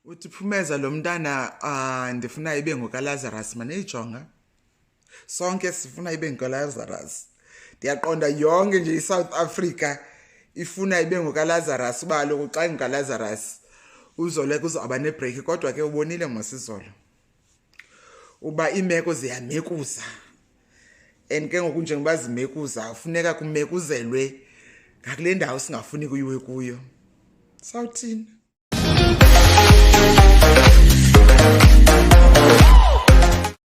Uthi phumeza lo mntana, ndifuna ibe ngokaLazarus. Maniyijonga, sonke sifuna ibe ngokaLazarus. Ndiyaqonda yonke nje iSouth Africa ifuna ibe ngokaLazarus, uba kaloku xa ingukaLazarus uZoleka uzawuba nebreak. Kodwa ke ubonile mosizolo uba iimeko ziyamekuza, and ke ngoku njengoba zimekuza funeka kumekuzelwe ngakule ndawo singafuni kuyiwe kuyo. Sawuthini?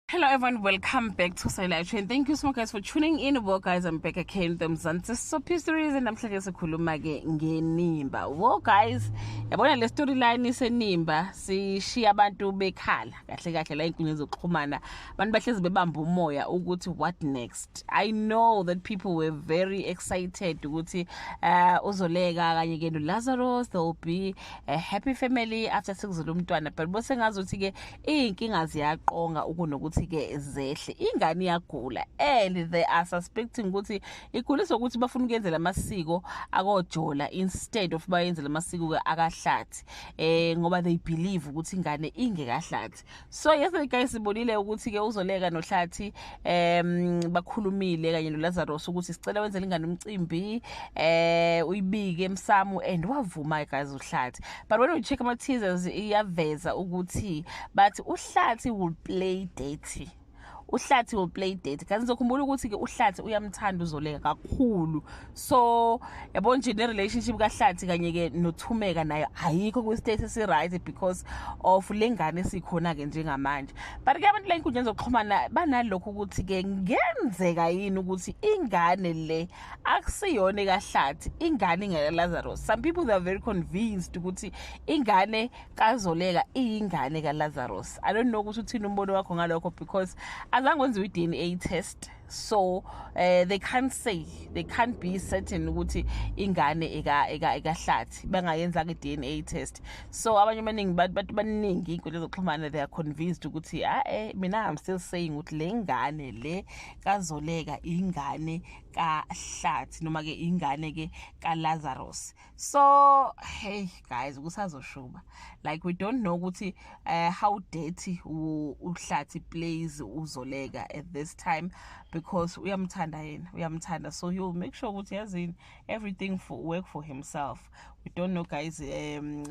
Hello everyone, welcome back to Sayila Train. Thank you so much guys for tuning in. Well guys, I'm back again the Mzansi Soapy Stories and namhlanje sikhuluma ke ngenimba. Well guys, yabona le storyline isenimba sishiya abantu bekhala kahle kahle la inkundla zokuxhumana. Abantu bahlezi bebamba umoya ukuthi what next. I know that people were very excited ukuthi uZoleka kanye ke noLazarus, there will be a happy family after sekuzele umntwana, but bose ngazuthi ke iy'nkinga ziyaqonga ukunokuthi ke zehle. Ingane iyagula and they are suspecting ukuthi iguliswa ukuthi bafuna ukuyenzela amasiko akojola instead of bayenzela amasiko ke akahlathi, ngoba they believe ukuthi ingane ingekahlathi. So yesterday guys, sibonile ukuthi ke uZoleka noHlathi bakhulumile kanye noLazarus ukuthi sicela wenzele ingane umcimbi, uyibike emsamo, and wavuma guys uHlathi. But when we check ama teasers, iyaveza ukuthi bathi uHlathi will play dirty, uHlathi will play dirty. Kanti ngizokhumbula ukuthi ke uHlathi uyamthanda uZoleka kakhulu, so yabo nje ne relationship kaHlathi kanye ke noThumeka nayo ayikho kwi state esi right because of lengane esikhona ke njengamanje. But ke abantu la inkundla zokuxhumana banalokho ukuthi ke ngenzeka yini ukuthi ingane le akusiyona kaHlathi, ingane ingeka Lazarus. Some people, they are very convinced ukuthi ingane kaZoleka iyingane kaLazarus. I don't know ukuthi uthini umbono wakho ngalokho, because azange kwenziwe i-DNA test, so they can't say, they can't be certain ukuthi ingane eka eka ekaHlathi bangayenza ke DNA test. So abanye abaningi, bantu baningi inkundla zokuxhumana, they are convinced ukuthi ah, mina I'm still saying ukuthi le ngane le kaZoleka ingane kaHlathi noma ke ingane ke kaLazarus. So hey guys, kusazoshuba. Like, we don't know ukuthi how dirty uHlathi plays uZoleka at this time, because uyamthanda yena, uyamthanda, so he will make sure ukuthi yazini everything for work for himself. We don't know guys,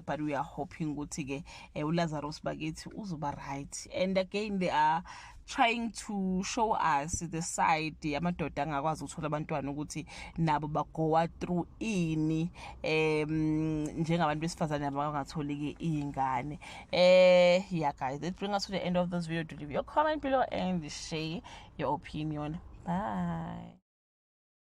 but we are hoping ukuthi ke uLazarus bakithi uzoba right. And again, they are trying to show us the side yamadoda angakwazi ukuthola abantwana, ukuthi nabo bagoa through ini njengabantu besifazane abangatholi ke iy'ngane. Yeah guys, that brings us to the end of this video. Do leave your comment below and share your opinion. Bye.